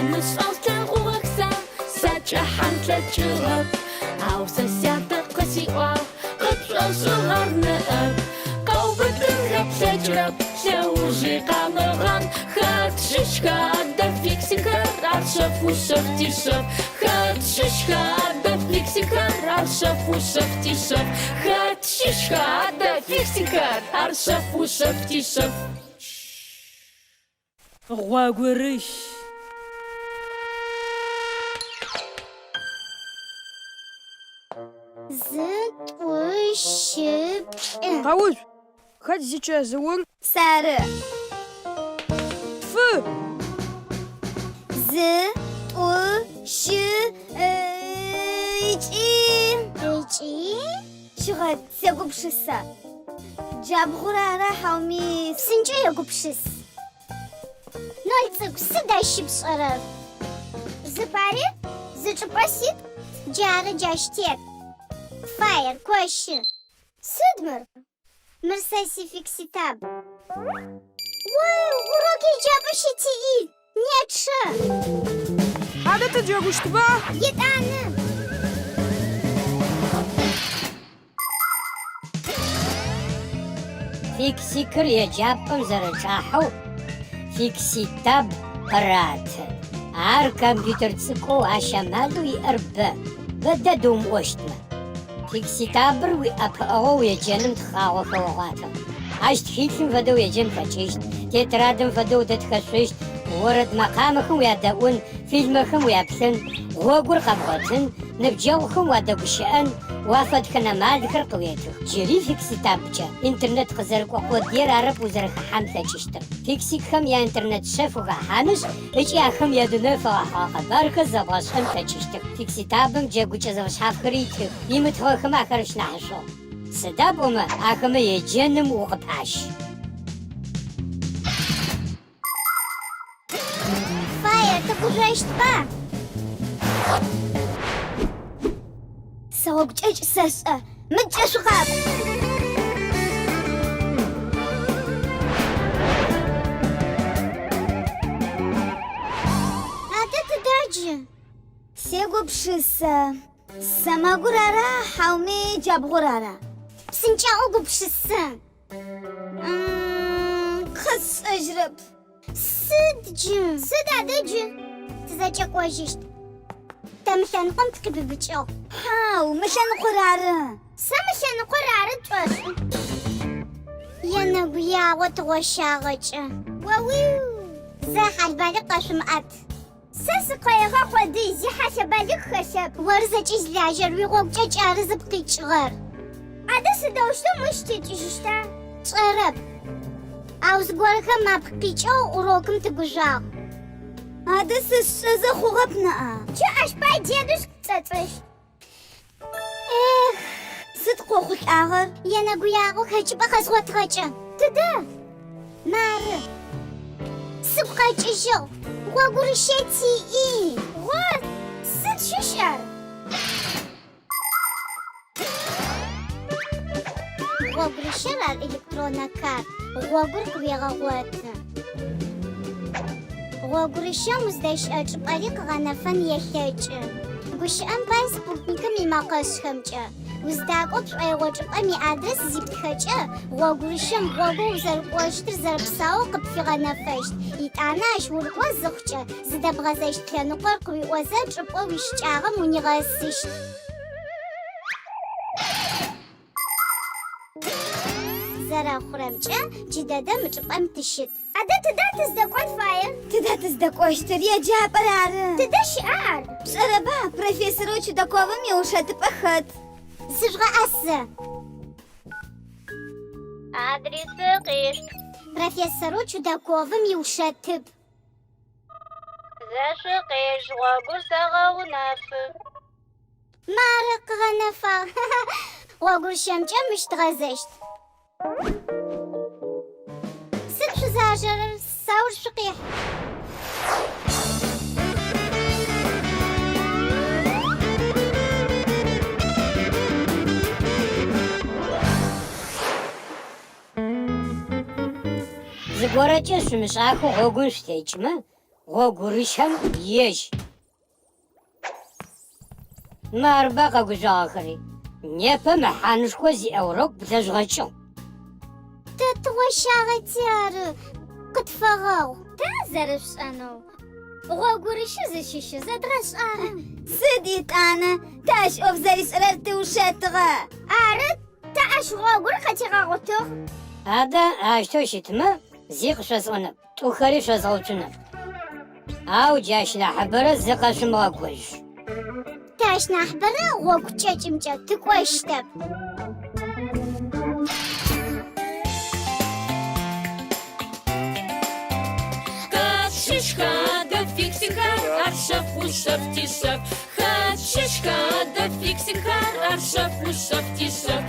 Бэмышӏэу слъэгъугъэх сэ, сакӏэхьан слъэкӏыгъэп. Ау сэ сятэ къысиӏуагъ, къыпшӏошӏыгъэр ныӏэп. Къэубытынхэ плъэкӏырэп, лъэужи къамыгъан. Хэт щыщха адэ фиксикхэр, ар шъэф ушъэф тишъэф. Хэт щыщха адэ фиксикхэр, ар шъэф ушъэф тишъэф. Хэт щыщха адэ фиксикхэр, ар шъэф ушъэф тишъэф. Гъогурыщ. Зы, тӏу, щы, плӏы. Къэуцу! Хэт зичэзыур? Сэры. Тфы! Зы, тӏу, щы, ыкӏи. Ыкӏи? Щыгъэт, сегупшысэ. Джабгъур ара хьауми псынкӏэу егупшыс. Ноль цӏыкӏу, сыд ащ щыпшӏэрэр? Зыпари, зы чӏыпӏэ сит, джары джащ тет. Фаер, кощы. Сыд мыр? Мыр сэ сификситаб. О, урок еджапӏэ щытиӏи, нечъэ! Адэ тыджэгущтба? Етӏанэ. Фиксикыр еджапӏэм зэрэчӏахьэу фикситаб къыраты. Ар компьютер цӏыкӏоу ащ амалэу иӏэр бэ, бэ дэд умыӏощтмэ. Фикситабыр уиӏэпыӏэгъоу уеджэным тхъагъо хэогъуатэ. Ащ тхылъым фэдэу уеджэн плъэкӏыщт, тетрадым фэдэу удэтхэшъущт, орэд мэкъамэхэм уядэӏун, фильмэхэм уяплъын, гъогур къэбгъотын, ныбджэгъухэм уадэгущыӏэн, уафэтхэн амалхэр къыуетых. Джыри фикситабкӏэ интернет къызэрыкӏо къодыер арэп узэрэхэхьан плъэкӏыщтыр. Фиксикхэм яинтернет шъэф ухэхьанышъ ыкӏи ахэм ядунай фэгъэхьыгъэ къэбархэр зэбгъэшӏэн плъэкӏыщтых. Фикситабым джэгукӏэ зэфэшъхьафхэри итых, имытыгъэхэмэ ахэр нахьышӏугъ. Сыда пӏомэ ахэмэ еджэным укъыпащы. Фаер, тыгужъощтба? Сэ гъогу кӏэкӏ сэшӏэ. Мыдкӏэ шъукъакӏу! Адэ тыда джы? Сегупшысэ. Сэмэгур ара хьауми джабгъур ара? Псынкӏаӏоу гупшысэ. Къэсшӏэжьрэп. Сыд джы? Сыд адэ джы? Тызэкӏэкӏожьыщт. Тэ мы лъэныкъом тыкъибыбыкӏыгъ. Хьау, мы лъэныкъор ары. Сэ мы лъэныкъор ары тшӏошӏы. Енэгуягъо тыгъощагъэкӏэ. Уэуиу! Зэ хьалбалыкъ къэшъумыӏэт. Сэ сыкъоегъэ къодый, зи хьалъэбалыкъ хэлъэп. Оры зэкӏэ зилажьэр, уигъогу кӏэкӏ ары зыпкъ къикӏыгъэр. Адэ сыдэущтэу мыщ текӏыжьыщта? Тшӏэрэп. Ау зыгорэхэм апкъ къикӏэу урокым тыгужъуагъ. Адэ сэ сшӏэзэ хъугъэп ныӏа. Джы ащ пай дедушк тцӏэцӏэщт. Эх, сыд къохъулӏагъэр? Енэгуягъо хэкӏыпӏэ къэзгъотыгъэкӏэ. Тыдэ? Мары. Сыгу къэкӏыжьыгъ. Гъогурыщэ тиӏи. Гъо, сыд щыщ ар? Гъогурыщэр ар электроннэ карт. Гъогур къыуегъэгъоты. Гъогурыщэм уздэщыӏэ чӏыпӏэри къыгъэнэфэн елъэкӏы. Гущыӏэм пай спутникым имэкъэшъхэмкӏэ. Уздакӏо пшӏоигъо чӏыпӏэм иадрес зиптхэкӏэ, гъогурыщэм гъогоу узэрыкӏощтыр зэрэпсаоу къыпфигъэнэфэщт. Итӏанэ ащ урыкӏо зыхъукӏэ, зыдэбгъэзэщт лъэныкъор къыуиӏозэ чӏыпӏэу уищыкӏагъэм унигъэсыщт. Зэрэхъурэмкӏэ, джыдэдэм мы чӏыпӏэм тыщыт. Адэ тыда тыздэкӏон фаер? Тыда тыздэкӏощтыр? Еджапӏэр ары. Тыдэ щыӏа ар? Пшӏэрэба, профессорэу Чудаковым иушэтыпӏэ хэт. Зыжъугъэӏас зэ. Адресыр къешъут. Профессорэу Чудаковым иушэтыпӏ. Зэ шъукъеж, гъогур сэгъэунэфы. Мары, къыгъэнэфагъ. Гъогурыщэмкӏэ мыщ дгъэзэщт. Сыд шъузажэрэр, сауж шъукъихь. Зыгорэкӏэ шъумышӏахэу гъогум шъутекӏмэ, Гъогурыщэм ежь. Марба къэгужъуагъэхэри. Непэ мэхьанышхо зиӏэ урок блэжъугъэкӏыгъ. Тэ тыгъощагъэти ары, къытфэгъэгъу. Тэ зэрэшъушӏэнэу гъогурыщыр зыщыщыр зэдгъэшӏагъэ. Сыд етӏанэ, тэ ащ ӏоф зэришӏэрэр тыушэтыгъэ. Ары, тэ ащ гъогур къытигъэгъотыгъ. Адэ, аущтэу щытмэ, зи къышъосӏонэп, тӏухэри шъозгъэуцунэп. Ау джащ нахьыбэрэ зыкъэшъумыгъэгужъу. Тэ ащ нахьыбэрэ гъогу кӏэкӏымкӏэ тыкӏощтэп. Хэт щыщха адэ фиксикхэр, ар шъэф ушъэф тишъэф. Хэт щыщха адэ фиксикхэр, ар шъэф ушъэф тишъэф.